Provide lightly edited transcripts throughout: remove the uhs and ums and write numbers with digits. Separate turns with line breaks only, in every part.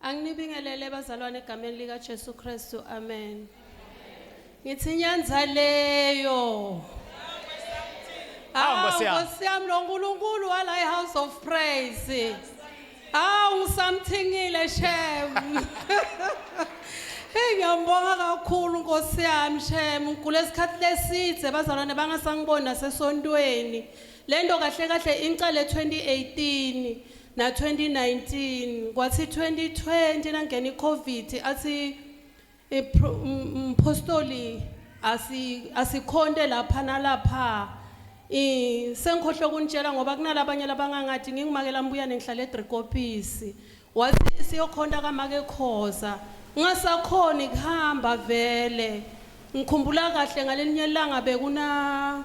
Anginibingelele bazalwane egameni lika Jesu Kristu. Amen. Ngithi nyanza leyo.
Awu, Nkosi yami.
Nkosi yami lo nkulunkulu wala iHouse of Praise. Awu ngisamthingile shem. Hey ngiyambonga kakhulu Nkosi yami shem. Ngigule isikhathi lesithe bazalwane bangasangiboni nasesontweni. Lento kahle kahle incale 2018 na 2019 kwathi 2020 nangena iCovid athi mpostoli asi asikhonte lapha nalapha eh sengikhohlwe ukunitshela ngoba kunalabanye labangangathi ngingumakela mbuyane ngihlala eDrikopisi wathi siyokhonta kamake Khoza ngingasakhoni kuhamba vele ngikhumbula kahle ngalelinye ilanga bekuna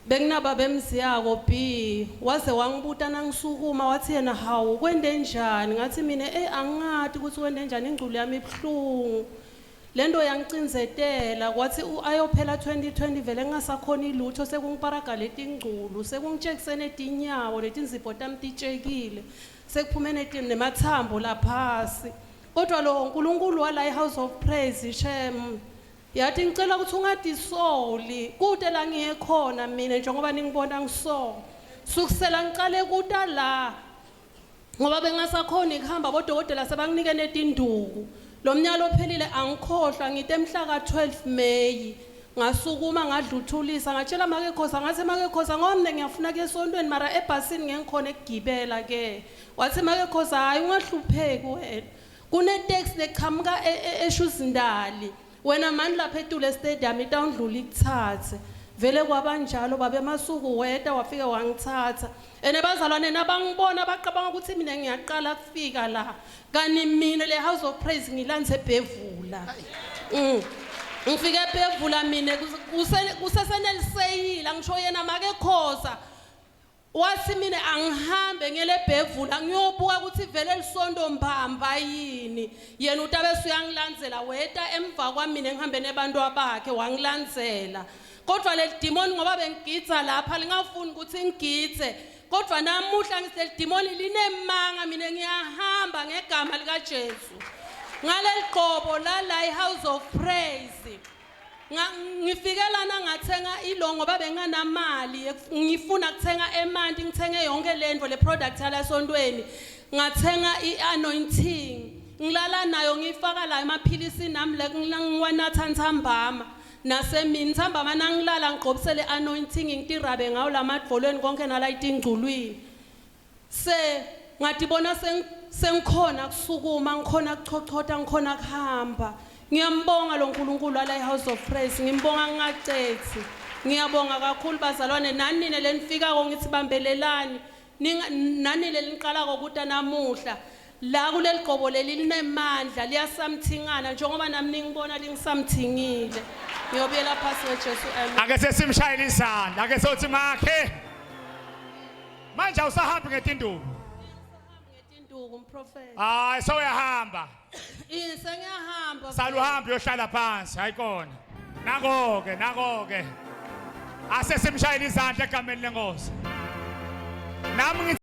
Benginababa emziyako B waze wangibuta nangisukuma wathi yena hawu kwende njani ngathi mina ey angingati ukuthi kwende njani ingculu yami ibuhlungu lento yangicinzetela kwathi ayophela 2020 vele ngingasakhoni lutho sekungiparaga letingculu sekungitshekise netinyawo letinzipho tami titshekile sekuphume nemathambo laphasi kodwa lo nkulunkulu wala i-house of praise shem Yathi ngicela ukuthi ungadisoli kude la ngiye khona mina njengoba ningibona ngiso. Sukusela ngiqale kuta la ngoba bengasakhoni kuhamba bodokotela sebanginike netinduku. Lo mnyaka ophelile angikhohlwa ngite mhla ka-12 May ngasukuma ngadluthulisa ngatshela make Khoza ngathi make Khoza ngoba mina ngiyafuna kuya esontweni mara ebhasini ngeke ngikhone ukugibela ke wathi make Khoza hayi ungahlupheki wena Kuneteksi leqhamuka eShuzindali. Wena mani lapha eTule Stadium itawundlula ikuthathe. Vele kwabanjalo baba emasuku weta wafike wangithatha. Ene bazalwane nabangibona baqabanga ukuthi mina ngiyaqala kufika la. Kani mina le House of Praise ngilanze ebhevula. Ngifike ebhevula mina kuseseneliseyila ngisho yena make khoza. Wathi mina angihambe ngelebhevula ngiyobuka ukuthi vele lisonto mbamba yini. Yena utabe usuyangilandzela weta emva kwami mina ngihambe nebantu abakhe wangilandzela. Kodwa leli demoni ngoba bengigidza lapha lingafuni ukuthi ngigidze. Kodwa namuhla ngithi leli demoni linemanga mina ngiyahamba ngegama likaJesu. Ngaleli qobo lala iHouse of Praise. Ngifike lana ngathenga ilo ngoba benganamali ngifuna kuthenga emanti ngithenge yonke lento le product yala esontweni ngathenga i-anointing ngilala nayo ngiyifaka la emaphilisini nami le ngiwanatha ntsambama nasemini ntsambama nangilala ngigqobisele i-anointing ngitirabe ngawo lamadvolweni konke nala itingculwini Se ngatibona sengikhona kusukuma ngikhona kuchochota ngikhona kuhamba ngiyambonga lo nkulunkulu wala i-house of praise ngimbonga ngingacethi ngiyabonga kakhulu bazalwane nani nine lenifikako ngithi bambelelani nani leniqalako kuta namuhla la kuleli qobo leli linemandla liyasamthingana njengoba nami ningibona lingisamthingile ngiyobuyela phasi ngojesu amen
Ake sesimshayele izandla ake sothi makhe Manje awusahambi ngetinduku.
Ngetinduku mprofeti.
Hayi sewuyahamba.
Eh sengiyahamba.
Sala uhambe uyohlala phansi hayi kona. Nako ke nako ke. Ase simshayele izandla egameni lenkosi. Nami